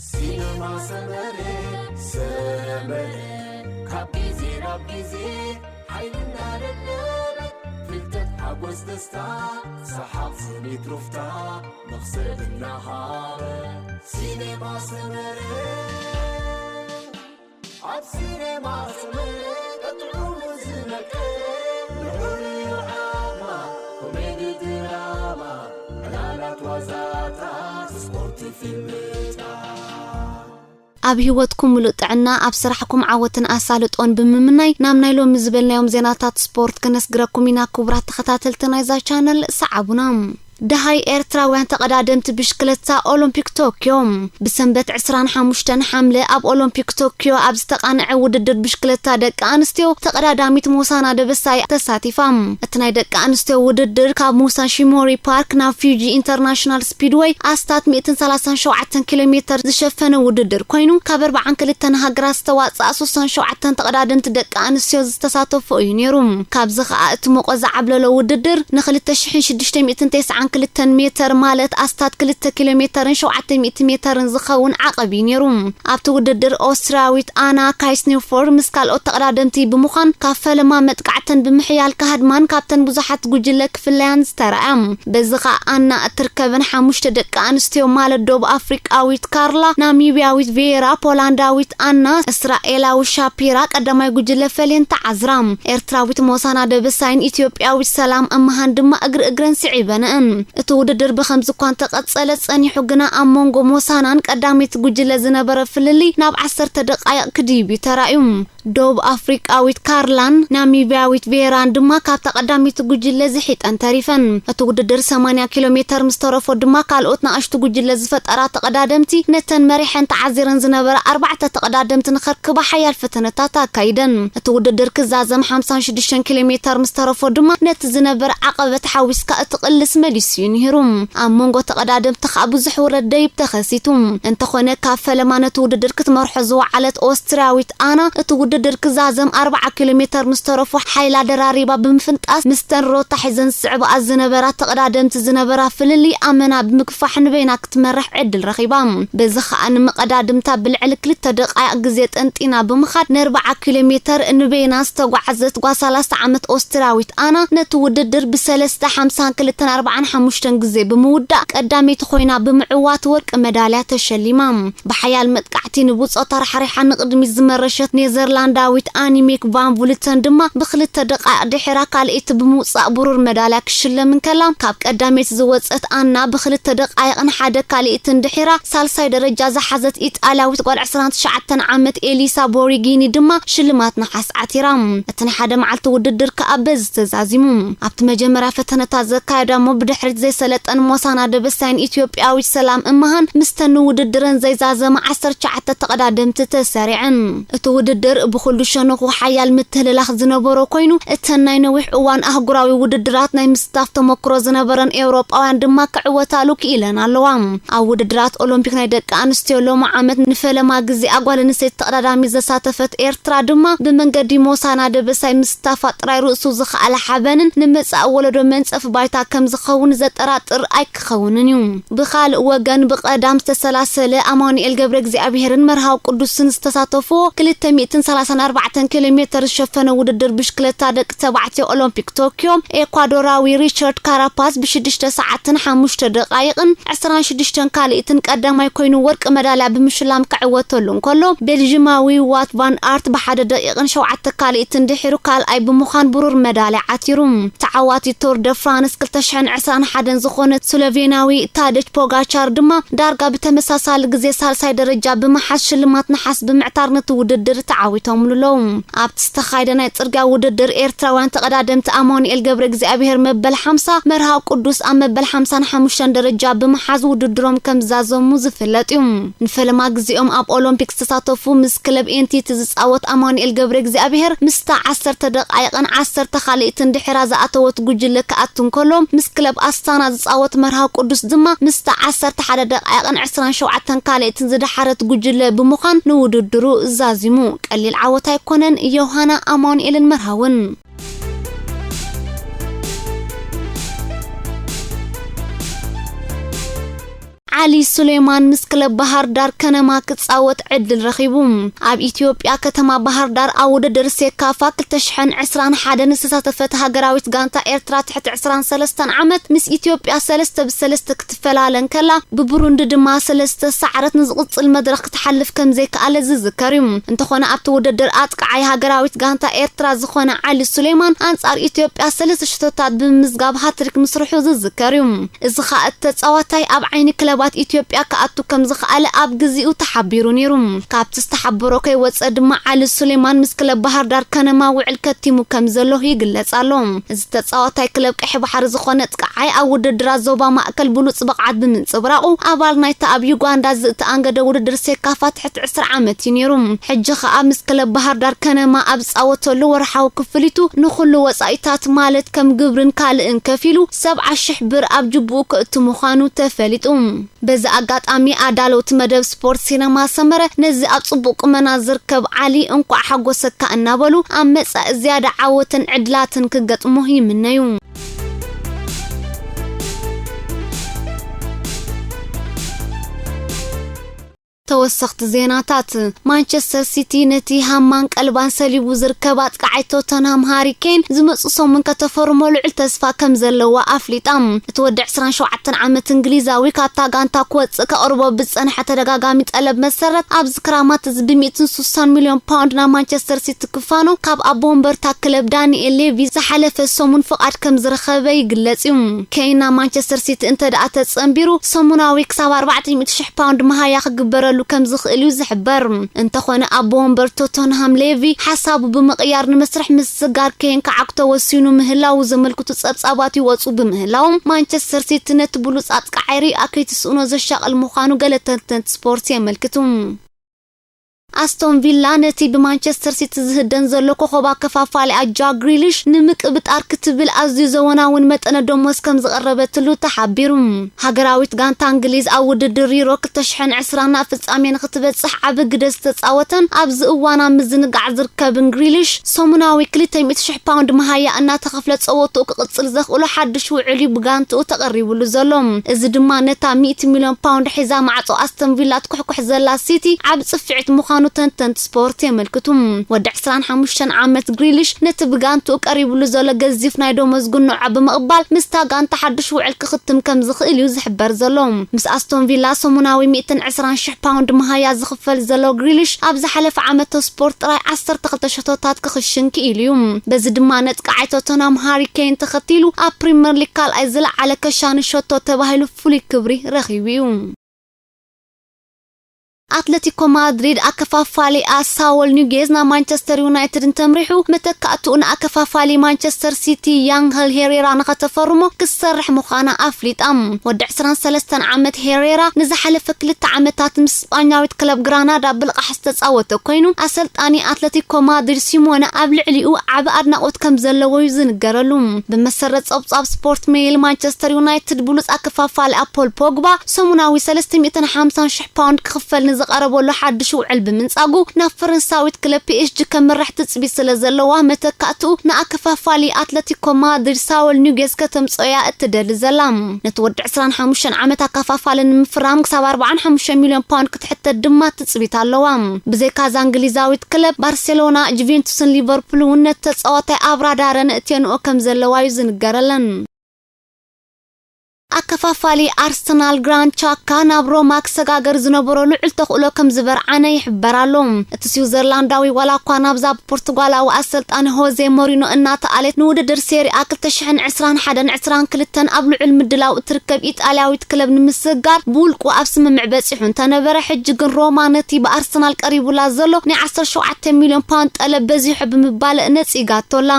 ሲነማ ሰመረ፣ ሰመረ፣ ካብ ግዜ ናብ ግዜ ሓይልና ደለበ፣ ፍልጠት ሓጎስ ደስታ፣ ሰሓቕ ስኒት ሩፍታ፣ መኽሰብ እናሃበ። ሲነማ ሰመረ፣ ኣብ ሲነማ ሰመረ፣ ጥዑሙ ዝመቀ፣ ልዑል እዩ ዓማ፣ ኮሜዲ ድራማ፣ ዕላላት ዋዛታት፣ ስፖርት ፊልምታት። ኣብ ህይወትኩም ምሉእ ጥዕና፣ ኣብ ስራሕኩም ዓወትን ኣሳልጦን ብምምናይ፣ ናብ ናይ ሎሚ ዝበልናዮም ዜናታት ስፖርት ከነስግረኩም ኢና። ክቡራት ተኸታተልቲ ናይዛ ቻነል፣ ሰዓቡና። ደሃይ ኤርትራውያን ተቐዳደምቲ ብሽክለታ ኦሎምፒክ ቶክዮ። ብሰንበት ዕስራን ሓሙሽተን ሓምለ ኣብ ኦሎምፒክ ቶክዮ ኣብ ዝተቓንዐ ውድድር ብሽክለታ ደቂ ኣንስትዮ፣ ተቐዳዳሚት ሞሳና ደበሳይ ተሳቲፋ። እቲ ናይ ደቂ ኣንስትዮ ውድድር ካብ ሙሳ ሺሞሪ ፓርክ ናብ ፊጂ ኢንተርናሽናል ስፒድወይ ኣስታት ሚእትን ሰላሳን ሸውዓተን ኪሎ ሜተር ዝሸፈነ ውድድር ኮይኑ፣ ካብ ኣርባዓን ክልተን ሃገራት ዝተዋጽኣ ሱሳን ሸውዓተን ተቐዳደምቲ ደቂ ኣንስትዮ ዝተሳተፎ እዩ ነይሩ። ካብዚ ከኣ እቲ ሞቆ ዝዓብለሎ ውድድር ንክልተ ሽሕን ሽዱሽተ ሚእትን ተስዓን ክልተን ሜተር፣ ማለት ኣስታት ክልተ ኪሎ ሜተርን ሸውዓተ ሚእቲ ሜተርን ዝኸውን ዓቐብ እዩ ነይሩ። ኣብቲ ውድድር ኦስትርያዊት ኣና ካይስኒፎር ምስ ካልኦት ተቐዳደምቲ ብምዃን ካብ ፈለማ መጥቃዕተን ብምሕያል ክሃድማን ካብተን ብዙሓት ጉጅለ ክፍለያን ዝተረኣያ። በዚ ኸኣ ኣና እትርከበን ሓሙሽተ ደቂ ኣንስትዮ፣ ማለት ደቡብ ኣፍሪቃዊት ካርላ፣ ናሚብያዊት ቬራ፣ ፖላንዳዊት ኣና፣ እስራኤላዊ ሻፒራ ቀዳማይ ጉጅለ ፈልየን ተዓዝራ። ኤርትራዊት ሞሳና ደበሳይን ኢትዮጵያዊት ሰላም እምሃን ድማ እግሪ እግረን ስዒበን'ን። እቲ ውድድር ብኸምዚ እኳ እንተቐጸለ ጸኒሑ፣ ግና ኣብ መንጎ ሞሳናን ቀዳመይቲ ጉጅለ ዝነበረ ፍልልይ ናብ ዓሰርተ ደቃይቕ ክድይብ እዩ ተራእዩ። ደቡብ ኣፍሪቃዊት ካርላን ናሚብያዊት ቬራን ድማ ካብታ ቀዳመይቲ ጉጅለ ዝሒጠን ተሪፈን። እቲ ውድድር ሰማንያ ኪሎ ሜተር ምስ ተረፎ ድማ፣ ካልኦት ንኣሽቱ ጉጅለ ዝፈጠራ ተቐዳደምቲ ነተን መሪሐን ተዓዚረን ዝነበራ ኣርባዕተ ተቐዳደምቲ ንኸርክባ ሓያል ፈተነታት ኣካይደን። እቲ ውድድር ክዛዘም ሓምሳን ሽዱሽተን ኪሎ ሜተር ምስ ተረፎ ድማ፣ ነቲ ዝነበረ ዓቐበት ሓዊስካ እቲ ቅልስ መሊሱ እዩ ንሂሩ። ኣብ መንጎ ተቐዳደምቲ ከኣ ብዙሕ ውረድ ደይብ ተኸሲቱ። እንተኾነ፣ ካብ ፈለማ ነቲ ውድድር ክትመርሖ ዝወዓለት ኦስትርያዊት ኣና፣ እቲ ውድድር ክዛዘም ኣርብዓ ኪሎ ሜተር ምስ ተረፎ፣ ሓይላ ደራሪባ ብምፍንጣስ፣ ምስተን ሮታ ሒዘን ዝስዕብኣ ዝነበራ ተቐዳደምቲ ዝነበራ ፍልልይ ኣመና ብምግፋሕ ንበይና ክትመርሕ ዕድል ረኺባ። በዚ ኸኣ ንመቐዳድምታ ብልዕሊ ክልተ ደቓይቕ ግዜ ጠንጢና ብምኻድ፣ ንኣርብዓ ኪሎ ሜተር ንበይና ዝተጓዕዘት ጓል ሰላሳ ዓመት ኦስትርያዊት ኣና፣ ነቲ ውድድር ብሰለስተ ሓምሳን ክልተን ኣርባዓን ሓሙሽተን ግዜ ብምውዳእ ቀዳመይቲ ኮይና ብምዕዋት ወርቂ መዳልያ ተሸሊማ። ብሓያል መጥቃዕቲ ንብጾታ ራሕሪሓ ንቕድሚት ዝመረሸት ኔዘርላንዳዊት ኣኒሜክ ቫን ቡልተን ድማ ብክልተ ደቃይቕ ድሒራ ካልኣይቲ ብምውጻእ ብሩር መዳልያ ክሽለም እንከላ፣ ካብ ቀዳመይቲ ዝወጸት ኣና ብክልተ ደቃይቕን ሓደ ካልኣይትን ድሒራ ሳልሳይ ደረጃ ዝሓዘት ኢጣልያዊት ጓል ዕስራን ትሽዓተን ዓመት ኤሊሳ ቦሪጊኒ ድማ ሽልማት ነሓስ ዓቲራ። እቲ ንሓደ መዓልቲ ውድድር ከኣ በዚ ተዛዚሙ። ኣብቲ መጀመርያ ፈተነታት ዘካየዳ እሞ ብድሕሪት ዘይሰለጠን ሞሳና ደበሳይን ኢትዮጵያዊት ሰላም እምሃን፣ ምስተን ንውድድረን ዘይዛዘማ ዓሰርተ ትሽዓተ ተቐዳደምቲ ተሰሪዐን። እቲ ውድድር ብኹሉ ሸነኹ ሓያል ምትህልላኽ ዝነበሮ ኮይኑ፣ እተን ናይ ነዊሕ እዋን ኣህጉራዊ ውድድራት ናይ ምስታፍ ተመክሮ ዝነበረን ኤውሮጳውያን ድማ ክዕወታሉ ክኢለን ኣለዋ። ኣብ ውድድራት ኦሎምፒክ ናይ ደቂ ኣንስትዮ ሎሚ ዓመት ንፈለማ ግዜ ጓል ኣንስተይቲ ተቐዳዳሚት ዘሳተፈት ኤርትራ ድማ፣ ብመንገዲ ሞሳና ደበሳይ ምስታፋ ጥራይ ርእሱ ዝኸኣለ ሓበንን ንመጻኢ ወለዶ መንጸፊ ባይታ ከም ዝኸውን ዘጠራጥር ኣይክኸውንን እዩ። ብኻልእ ወገን፣ ብቐዳም ዝተሰላሰለ ኣማኑኤል ገብረ እግዚኣብሄርን መርሃዊ ቅዱስን ዝተሳተፍዎ ክልተ ሚእትን ሰላሳን ኣርባዕተን ኪሎ ሜተር ዝሸፈነ ውድድር ብሽክለታ ደቂ ተባዕትዮ ኦሎምፒክ ቶክዮ፣ ኤኳዶራዊ ሪቻርድ ካራፓዝ ብሽዱሽተ ሰዓትን ሓሙሽተ ደቓይቕን ዕስራን ሽዱሽተን ካልኣይትን ቀዳማይ ኮይኑ፣ ወርቂ መዳልያ ብምሽላም ክዕወተሉ እንከሎ፣ ቤልዥማዊ ዋት ቫን ኣርት ብሓደ ደቂቕን ሸውዓተ ካልኣይትን ድሒሩ ካልኣይ ብምዃን ብሩር መዳልያ ዓቲሩ። ተዓዋቲ ቱር ደ ፍራንስ ክልተ ሽሕን ዕስራን ሓደን ዝኾነ ስሎቬንያዊ ታደጅ ፖጋቻር ድማ ዳርጋ ብተመሳሳሊ ግዜ ሳልሳይ ደረጃ ብምሓዝ ሽልማት ነሓስ ብምዕታር ነቲ ውድድር ተዓዊቶምሉ ኣለዉ። ኣብቲ ዝተኻየደ ናይ ጽርግያ ውድድር፣ ኤርትራውያን ተቐዳደምቲ ኣማኑኤል ገብረ እግዚኣብሄር መበል ሓምሳ፣ መርሃዊ ቅዱስ ኣብ መበል ሓምሳን ሓሙሽተን ደረጃ ብምሓዝ ውድድሮም ከም ዝዛዘሙ ዝፍለጥ እዩ። ንፈለማ ግዜኦም ኣብ ኦሎምፒክ ዝተሳተፉ ምስ ክለብ ኤንቲቲ ዝጻወት ኣማኑኤል ገብረ እግዚኣብሄር፣ ምስታ ዓሰርተ ደቓይቕን ዓሰርተ ካልኣይትን ድሒራ ዝኣተወት ጉጅለ ክኣቱ እንከሎ፣ ምስ ክለብ ኣስታና ዝጻወት መርሃዊ ቅዱስ ድማ ምስታ ዓሰርተ ሓደ ደቓይቕን ዕስራን ሸውዓተን ካልኣይትን ዝደሓረት ጉጅለ ብምዃን ንውድድሩ ዛዚሙ። ቀሊል ዓወት ኣይኮነን። ዮሃና ኣማኑኤልን መርሃውን። ዓሊ ሱሌማን ምስ ክለብ ባህር ዳር ከነማ ክጻወት ዕድል ረኺቡ። ኣብ ኢትዮጵያ ከተማ ባህር ዳር ኣብ ውድድር ሴካፋ ክልተ ሽሕን ዕስራን ሓደን ዝተሳተፈት ሃገራዊት ጋንታ ኤርትራ ትሕቲ ዕስራን ሰለስተን ዓመት ምስ ኢትዮጵያ ሰለስተ ብሰለስተ ክትፈላለ እንከላ፣ ብቡሩንዲ ድማ ሰለስተ ሳዕረት ንዝቕጽል መድረኽ ክትሓልፍ ከም ዘይከኣለ ዝዝከር እዩ። እንተኾነ ኣብቲ ውድድር ኣጥቃዓይ ሃገራዊት ጋንታ ኤርትራ ዝኾነ ዓሊ ሱሌማን ኣንጻር ኢትዮጵያ ሰለስተ ሽቶታት ብምምዝጋብ ሃትሪክ ምስርሑ ዝዝከር እዩ። እዚ ኸኣ እቲ ተጻዋታይ ኣብ ዓይኒ ክለባት ኢትዮጵያ ክኣቱ ከም ዝኸኣለ ኣብ ግዜኡ ተሓቢሩ ነይሩ። ካብቲ ዝተሓበሮ ከይወጸ ድማ ዓሊ ሱሌማን ምስ ክለብ ባህር ዳር ከነማ ውዕል ከቲሙ ከም ዘሎ ይግለጽ ኣሎ። እዚ ተጻዋታይ ክለብ ቀይሕ ባሕሪ ዝኾነ ኣጥቃዓይ ኣብ ውድድራት ዞባ ማእከል ብሉጽ ብቕዓት ብምንጽብራቑ ኣባል ናይታ ኣብ ዩጋንዳ ዝተኣንገደ ውድድር ሴካፋ ትሕቲ ዕስራ ዓመት እዩ ነይሩ። ሕጂ ኸኣ ምስ ክለብ ባህር ዳር ከነማ ኣብ ዝጻወተሉ ወርሓዊ ክፍሊቱ ንኹሉ ወጻኢታት ማለት ከም ግብርን ካልእን ከፊሉ ሰብዓ ሽሕ ብር ኣብ ጅቡኡ ከእቱ ምዃኑ ተፈሊጡ። በዚ ኣጋጣሚ ኣዳለውቲ መደብ ስፖርት ሲነማ ሰመረ ነዚ ኣብ ጽቡቕ ቁመና ዝርከብ ዓሊ እንቋዕ ሓጎሰካ እናበሉ ኣብ መጻኢ ዝያዳ ዓወትን ዕድላትን ክገጥሞ ይምነዩ። ተወሰኽቲ ዜናታት። ማንቸስተር ሲቲ ነቲ ሃማን ቀልባን ሰሊቡ ዝርከብ ኣጥቃዓይ ቶተንሃም ሃሪ ኬን ዝመጽእ ሰሙን ከተፈርሞ ልዑል ተስፋ ከም ዘለዋ ኣፍሊጣ። እቲ ወዲ ዕስራን ሸውዓተን ዓመት እንግሊዛዊ ካብታ ጋንታ ክወጽእ ከቕርቦ ብዝጸንሐ ተደጋጋሚ ጠለብ መሰረት ኣብዚ ክራማት እዚ ብሚእትን ስሳን ሚልዮን ፓውንድ ናብ ማንቸስተር ሲቲ ክፋኖ ካብ ኣቦ ወንበርታ ክለብ ዳንኤል ሌቪ ዝሓለፈ ሰሙን ፍቓድ ከም ዝረኸበ ይግለጽ እዩ። ኬን ናብ ማንቸስተር ሲቲ እንተ ደኣ ተጸንቢሩ ሰሙናዊ ክሳብ ኣርባዕተ ሚእቲ ሽሕ ፓውንድ መሃያ ክግበረሉ ከም ዝኽእል እዩ ዝሕበር። እንተኾነ ኣቦ ወንበር ቶተንሃም ሌቪ ሓሳቡ ብምቕያር ንመስርሕ ምስግጋር ኬን ክዓግቶ ወሲኑ ምህላዉ ዘመልክቱ ጸብጻባት ይወጹ ብምህላዎም ማንቸስተር ሲቲ ነቲ ብሉጽ ኣጥቃዓይ ሪኣ ከይትስእኖ ዘሻቕል ምዃኑ ገለ ተንተንቲ ስፖርት የመልክቱ። ኣስቶን ቪላ ነቲ ብማንቸስተር ሲቲ ዝህደን ዘሎ ኮኾብ ኣከፋፋሊ ኣጃ ግሪሊሽ ንምቅብጣር ክትብል ኣዝዩ ዘወናውን መጠነ ደሞዝ ከም ዝቐረበትሉ ተሓቢሩ። ሃገራዊት ጋንታ እንግሊዝ ኣብ ውድድር ዩሮ ክልተ ሽሕን ዕስራን ናብ ፍጻሜ ንክትበጽሕ ዓቢ ግደ ዝተጻወተን ኣብዚ እዋን ኣብ ምዝንጋዕ ዝርከብን ግሪሊሽ ሰሙናዊ ክልተ ሚእቲ ሽሕ ፓውንድ መሃያ እናተኸፍለ ጸወትኡ ክቕጽል ዘኽእሎ ሓድሽ ውዕል እዩ ብጋንትኡ ተቐሪብሉ ዘሎ። እዚ ድማ ነታ ሚእቲ ሚልዮን ፓውንድ ሒዛ ማዕጾ ኣስቶን ቪላ ትኩሕኩሕ ዘላ ሲቲ ዓቢ ጽፍዒት ምዃኑ ተንተንቲ ስፖርት የመልክቱ። ወዲ ዕስራን ሓሙሽተን ዓመት ግሪሊሽ ነቲ ብጋንትኡ ቀሪብሉ ዘሎ ገዚፍ ናይ ደሞዝ ጉንዖ ብምቕባል ምስታ ጋንታ ሓድሽ ውዕል ክኽትም ከም ዝኽእል እዩ ዝሕበር ዘሎ። ምስ ኣስቶን ቪላ ሰሙናዊ ሚእትን ዕስራን ሽሕ ፓውንድ መሃያ ዝኽፈል ዘሎ ግሪሊሽ ኣብ ዝሓለፈ ዓመት ስፖርት ጥራይ ዓሰርተ ክልተ ሸቶታት ክኽሽን ክኢሉ እዩ። በዚ ድማ ነጥቃዓይ ቶተንሃም ሃሪ ኬን ተኸቲሉ ኣብ ፕሪምየር ሊግ ካልኣይ ዝለዓለ ከሻኒ ሸቶ ተባሂሉ ፍሉይ ክብሪ ረኺቡ እዩ። ኣትለቲኮ ማድሪድ ኣከፋፋሊኣ ሳወል ኑጌዝ ናብ ማንቸስተር ዩናይትድ እንተምሪሑ፣ መተካእትኡ ንኣከፋፋሊ ማንቸስተር ሲቲ ያንግል ሄሬራ ንኸተፈርሞ ክሰርሕ ምዃና ኣፍሊጣ። ወዲ ዕስራን ሰለስተን ዓመት ሄሬራ ንዝሓለፈ ክልተ ዓመታት ምስ ስጳኛዊት ክለብ ግራናዳ ብልቓሕ ዝተጻወተ ኮይኑ፣ ኣሰልጣኒ ኣትለቲኮ ማድሪድ ሲሞነ ኣብ ልዕሊኡ ዓቢ ኣድናቖት ከም ዘለዎ እዩ ዝንገረሉ። ብመሰረት ጸብጻብ ስፖርት ሜይል፣ ማንቸስተር ዩናይትድ ብሉጽ ኣከፋፋሊ ኣፖል ፖግባ ሰሙናዊ ሰለስተ ሚእትን ሓምሳን ሽሕ ፓውንድ ክኽፈል ንዝቐረበሉ ሓድሽ ውዕል ብምንጻጉ፣ ናብ ፈረንሳዊት ክለብ ፒ ኤስ ጂ ከምርሕ ትጽቢት ስለ ዘለዋ፣ መተካእትኡ ንኣከፋፋሊ ኣትለቲኮ ማድሪድ ሳወል ኑጌዝ ከተምጽኦ እያ እትደሊ ዘላ። ነቲ ወዲ ዕስራን ሓሙሽተን ዓመት ኣከፋፋሊ ንምፍራም ክሳብ ኣርባዓን ሓሙሽተ ሚልዮን ፓውንድ ክትሕተት ድማ ትጽቢት ኣለዋ። ብዘይካዛ እንግሊዛዊት ክለብ፣ ባርሴሎና፣ ጁቬንቱስን ሊቨርፑል እውን ነቲ ተጻዋታይ ኣብ ራዳረን እትየንኦ ከም ዘለዋ እዩ ዝንገረለን። ኣከፋፋሊ ኣርሰናል ግራንድ ቻካ ናብ ሮማ ክሰጋገር ዝነበሮ ልዑል ተኽእሎ ከም ዝበርዓነ ይሕበር ኣሎ። እቲ ስዊዘርላንዳዊ ዋላ እኳ ናብዛ ብፖርቱጋላዊ ኣሰልጣኒ ሆዜ ሞሪኖ እናተኣለት ንውድድር ሴሪኣ ክልተ ሽሕን ዕስራን ሓደን ዕስራን ክልተን ኣብ ልዑል ምድላው እትርከብ ኢጣልያዊት ክለብ ንምስግጋር ብውልቁ ኣብ ስምምዕ በጺሑ እንተነበረ፣ ሕጂ ግን ሮማ ነቲ ብኣርሰናል ቀሪቡላ ዘሎ ናይ ዓሰርተ ሸውዓተ ሚልዮን ፓውንድ ጠለብ በዚሑ ብምባል ነጺጋቶ ኣላ።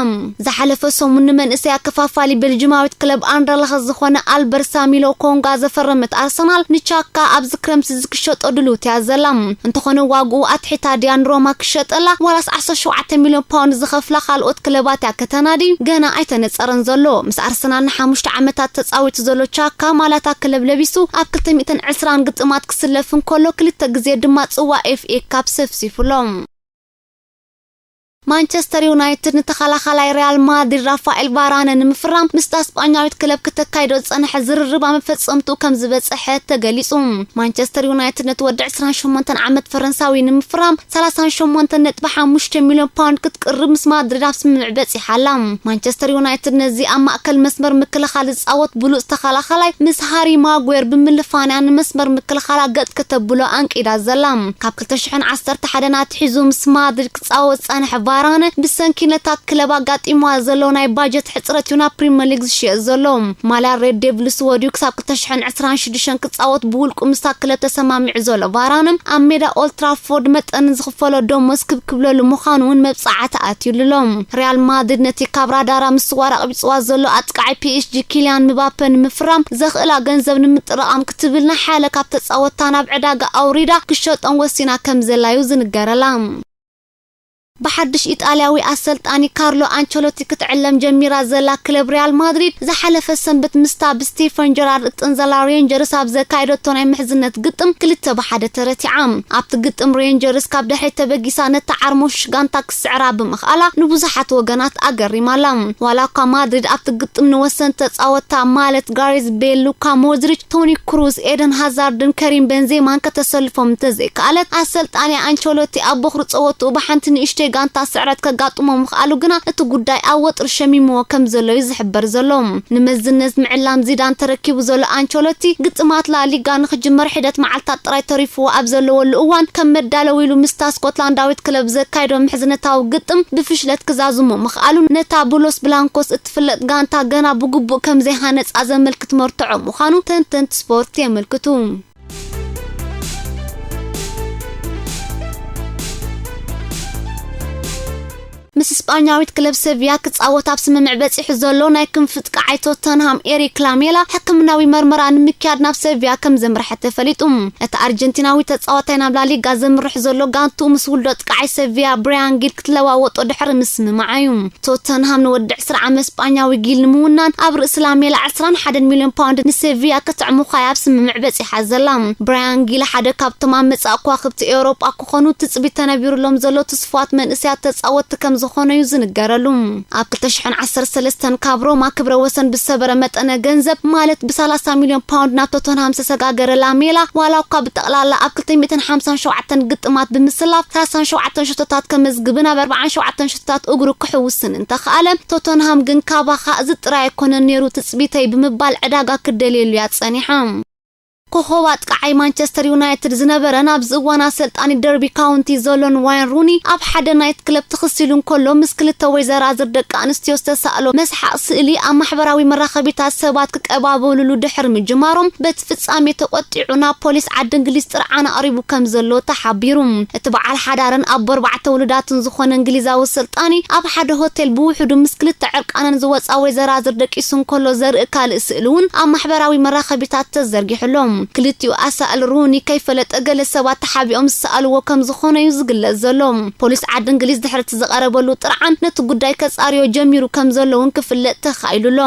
ዝሓለፈ ሰሙን ንመንእሰይ ኣከፋፋሊ ቤልጂማዊት ክለብ ኣንደርለኸት ዝኾነ ኣልበር ሳሚሎ ኮንጋ ዘፈረመት ኣርሰናል ንቻካ ኣብዚ ክረምቲ እዚ ክሸጦ ድልውቲ እያ ዘላ። እንተኾነ ዋግኡ ኣትሒታ ድያ ንሮማ ክሸጠላ ዋላስ ዓሰርተ ሸውዓተ ሚልዮን ፓውንድ ዝኸፍላ ካልኦት ክለባት እያ ከተናዲ ገና ኣይተነጸረን ዘሎ። ምስ ኣርሰናል ንሓሙሽተ ዓመታት ተጻዊቱ ዘሎ ቻካ ማላታ ክለብ ለቢሱ ኣብ ክልተ ሚእትን ዕስራን ግጥማት ክስለፍ እንከሎ ክልተ ግዜ ድማ ጽዋ ኤፍ ኤ ካፕ ሰፍሲፉ ኣሎ። ማንቸስተር ዩናይትድ ንተኸላኻላይ ሪያል ማድሪድ ራፋኤል ቫራነ ንምፍራም ምስታ ስጳኛዊት ክለብ ክተካይዶ ዝጸንሐ ዝርርብ ኣብ መፈጸምትኡ ከም ዝበጸሐ ተገሊጹ። ማንቸስተር ዩናይትድ ነቲ ወዲ ዕስራን ሸሞንተን ዓመት ፈረንሳዊ ንምፍራም ሰላሳን ሸሞንተን ነጥቢ ሓሙሽተ ሚልዮን ፓውንድ ክትቅርብ ምስ ማድሪድ ኣብ ስምምዕ በጺሓ ኣላ። ማንቸስተር ዩናይትድ ነዚ ኣብ ማእከል መስመር ምክልኻል ዝጻወት ብሉጽ ተኸላኻላይ ምስ ሃሪ ማጉዌር ብምልፋንያ ንመስመር ምክልኻላ ገጥ ከተብሎ ኣንቂዳ ዘላ። ካብ ክልተ ሽሕን ዓሰርተ ሓደን ኣትሒዙ ምስ ማድሪድ ክጻወት ዝጸንሐ ቫራነ ብሰንኪ ነታ ክለብ ኣጋጢምዋ ዘሎ ናይ ባጀት ሕጽረት እዩ ናብ ፕሪምየር ሊግ ዝሽየጥ ዘሎ። ማልያ ሬድ ዴቭልስ ወድዩ ክሳብ ክልተ ሽሕን ዕስራን ሽዱሽተን ክጻወት ብውልቁ ምስታ ክለብ ተሰማሚዑ ዘሎ ቫራነ ኣብ ሜዳ ኦልትራፎርድ መጠን ዝኽፈሎ ደሞዝ ክብ ክብለሉ ምዃኑ እውን መብጻዓ ተኣትዩሉ ኣሎ። ሪያል ማድሪድ ነቲ ካብ ራዳራ ምስዋር ኣቕቢጽዋ ዘሎ ኣጥቃዓይ ፒኤስጂ ኪልያን ምባፐ ንምፍራም ዘኽእላ ገንዘብ ንምጥርቓም ክትብል ንሓለ ካብ ተጻወትታ ናብ ዕዳጋ ኣውሪዳ ክሸጦም ወሲና ከም ዘላ እዩ ዝንገረላ። ብሓድሽ ኢጣልያዊ ኣሰልጣኒ ካርሎ ኣንቸሎቲ ክትዕለም ጀሚራ ዘላ ክለብ ሪያል ማድሪድ ዝሓለፈ ሰንበት ምስታ ብስቴፈን ጀራርድ እትጥንዘላ ሬንጀርስ ኣብ ዘካየደቶ ናይ ምሕዝነት ግጥም ክልተ ብሓደ ተረቲዓ። ኣብቲ ግጥም ሬንጀርስ ካብ ድሕሪት ተበጊሳ ነታ ዓርሞሽ ጋንታ ክስዕራ ብምኽኣላ ንብዙሓት ወገናት ኣገሪማ ኣላ። ዋላ እኳ ማድሪድ ኣብቲ ግጥም ንወሰንቲ ተጻወትታ ማለት ጋሬዝ ቤል፣ ሉካ ሞድሪች፣ ቶኒ ክሩዝ፣ ኤደን ሃዛርድን ከሪም ቤንዜማን ከተሰልፎም እንተዘይከኣለት፣ ኣሰልጣኒ ኣንቸሎቲ ኣብ ቦኽሪ ጸወትኡ ብሓንቲ ንእሽተይ ጋንታ ስዕረት ከጋጥሞ ምኽኣሉ ግና እቲ ጉዳይ ኣብ ወጥሪ ሸሚምዎ ከም ዘሎ እዩ ዝሕበር ዘሎ። ንመዝነት ምዕላም ዚዳን ተረኪቡ ዘሎ ኣንቸሎቲ፣ ግጥማት ላሊጋ ንኽጅመር ሒደት መዓልታት ጥራይ ተሪፍዎ ኣብ ዘለወሉ እዋን፣ ከም መዳለዊ ኢሉ ምስታ ስኮትላንዳዊት ክለብ ዘካየዶ ምሕዝነታዊ ግጥም ብፍሽለት ክዛዝሞ ምኽኣሉ፣ ነታ ብሎስ ብላንኮስ እትፍለጥ ጋንታ ገና ብግቡእ ከም ዘይሃነጻ ዘመልክት መርትዖ ምዃኑ ተንተንቲ ስፖርት የመልክቱ። ምስ ስጳኛዊት ክለብ ሰቪያ ክጻወት ኣብ ስምምዕ በጺሑ ዘሎ ናይ ክንፊ ጥቃዓይ ቶተንሃም ኤሪክ ላሜላ ሕክምናዊ መርመራ ንምክያድ ናብ ሰቪያ ከም ዘምርሐ ተፈሊጡ። እቲ ኣርጀንቲናዊ ተጻዋታይ ናብ ላሊጋ ዘምርሕ ዘሎ ጋንቱ ምስ ውልዶ ጥቃዓይ ሰቪያ ብራያን ጊል ክትለዋወጦ ድሕሪ ምስምማዓ እዩ። ቶተንሃም ንወዲ ዕስራ ዓመት ስጳኛዊ ጊል ንምውናን ኣብ ርእሲ ላሜላ ዕስራን ሓደን ሚልዮን ፓውንድ ንሰቪያ ክትዕሙኻ ኣብ ስምምዕ በጺሓ ዘላ። ብራያን ጊል ሓደ ካብቶም ኣብ መጻኢ ከዋኽብቲ ኤውሮጳ ክኾኑ ትጽቢት ተነቢሩሎም ዘሎ ትስፉዋት መንእሰያት ተጻወትቲ ከም ዝኾነ እዩ ዝንገረሉ። ኣብ ክልተ ሽሕን ዓሰርተ ሰለስተን ካብ ሮማ ክብረ ወሰን ብዝሰበረ መጠነ ገንዘብ ማለት ብሰላሳ ሚልዮን ፓውንድ ናብ ቶተንሃም ዝተሰጋገረ ላሜላ ዋላ እኳ ብጠቕላላ ኣብ ክልተ ሚእትን ሓምሳን ሸውዓተን ግጥማት ብምስላፍ ሰላሳን ሸውዓተን ሸቶታት ከመዝግብን ኣብ ኣርባዓን ሸውዓተን ሸቶታት እግሩ ክሕውስን እንተኸኣለ፣ ቶተንሃም ግን ካባኻ እዚ ጥራይ ኣይኮነን ነይሩ ትጽቢተይ ብምባል ዕዳጋ ክደልየሉ እያ ጸኒሓ። ኮኾብ ኣጥቃዓይ ማንቸስተር ዩናይትድ ዝነበረን ኣብዚ እዋን ኣሰልጣኒ ደርቢ ካውንቲ ዘሎን ዋይን ሩኒ ኣብ ሓደ ናይት ክለብ ተኸሲሉ እንከሎ ምስ ክልተ ወይዘራዝር ደቂ ኣንስትዮ ዝተሳእሎ መስሓቕ ስእሊ ኣብ ማሕበራዊ መራኸቢታት ሰባት ክቀባበሉሉ ድሕሪ ምጅማሮም በቲ ፍጻሜ ተቖጢዑ ናብ ፖሊስ ዓዲ እንግሊዝ ጥርዓን ኣቕሪቡ ከም ዘሎ ተሓቢሩ። እቲ በዓል ሓዳርን ኣቦ ኣርባዕተ ውሉዳትን ዝኾነ እንግሊዛዊ ኣሰልጣኒ ኣብ ሓደ ሆቴል ብውሕዱ ምስ ክልተ ዕርቃነን ዝወጻ ወይዘራዝር ደቂሱ እንከሎ ዘርኢ ካልእ ስእሊ እውን ኣብ ማሕበራዊ መራኸቢታት ተዘርጊሑ ኣሎ። ክልቲኡ ኣሳእል ሩኒ ከይፈለጠ ገለ ሰባት ተሓቢኦም ዝሰኣልዎ ከም ዝኾነ እዩ ዝግለጽ ዘሎ። ፖሊስ ዓዲ እንግሊዝ ድሕሪ እቲ ዝቐረበሉ ጥርዓን ነቲ ጉዳይ ከጻርዮ ጀሚሩ ከም ዘሎ እውን ክፍለጥ ተኻኢሉ ኣሎ።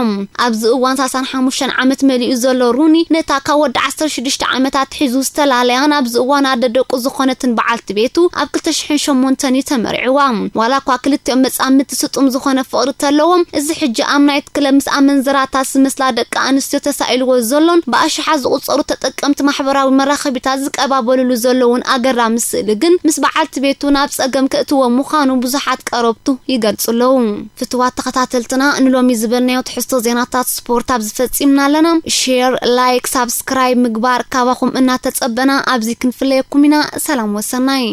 ኣብዚ እዋን ሰላሳን ሓሙሽተን ዓመት መሊኡ ዘሎ ሩኒ ነታ ካብ ወዲ ዓሰርተ ሽዱሽተ ዓመት ኣትሒዙ ዝተላለያን ኣብዚ እዋን ኣደ ደቁ ዝኾነትን በዓልቲ ቤቱ ኣብ ክልተ ሽሕን ሸሞንተን እዩ ተመሪዕዋ። ዋላ እኳ ክልቲኦም መጻምድቲ ስጡም ዝኾነ ፍቕሪ ተለዎም፣ እዚ ሕጂ ኣብ ናይት ክለብ ምስ ኣመንዝራታት ዝመስላ ደቂ ኣንስትዮ ተሳኢልዎ ዘሎን ብኣሽሓት ዝቑጸሩ ተጠቀምቲ ማሕበራዊ መራኸቢታት ዝቀባበሉሉ ዘለውን ኣገራሚ ስእሊ ግን ምስ በዓልቲ ቤቱ ናብ ጸገም ከእትዎ ምዃኑ ብዙሓት ቀረብቱ ይገልጹ ኣለዉ። ፍትዋት ተኸታተልትና፣ ንሎሚ ዝበልናዮ ትሕዝቶ ዜናታት ስፖርት ኣብዚ ፈጺምና ኣለና። ሼር፣ ላይክ፣ ሳብስክራይብ ምግባር ካባኹም እናተጸበና ኣብዚ ክንፍለየኩም ኢና። ሰላም ወሰናይ።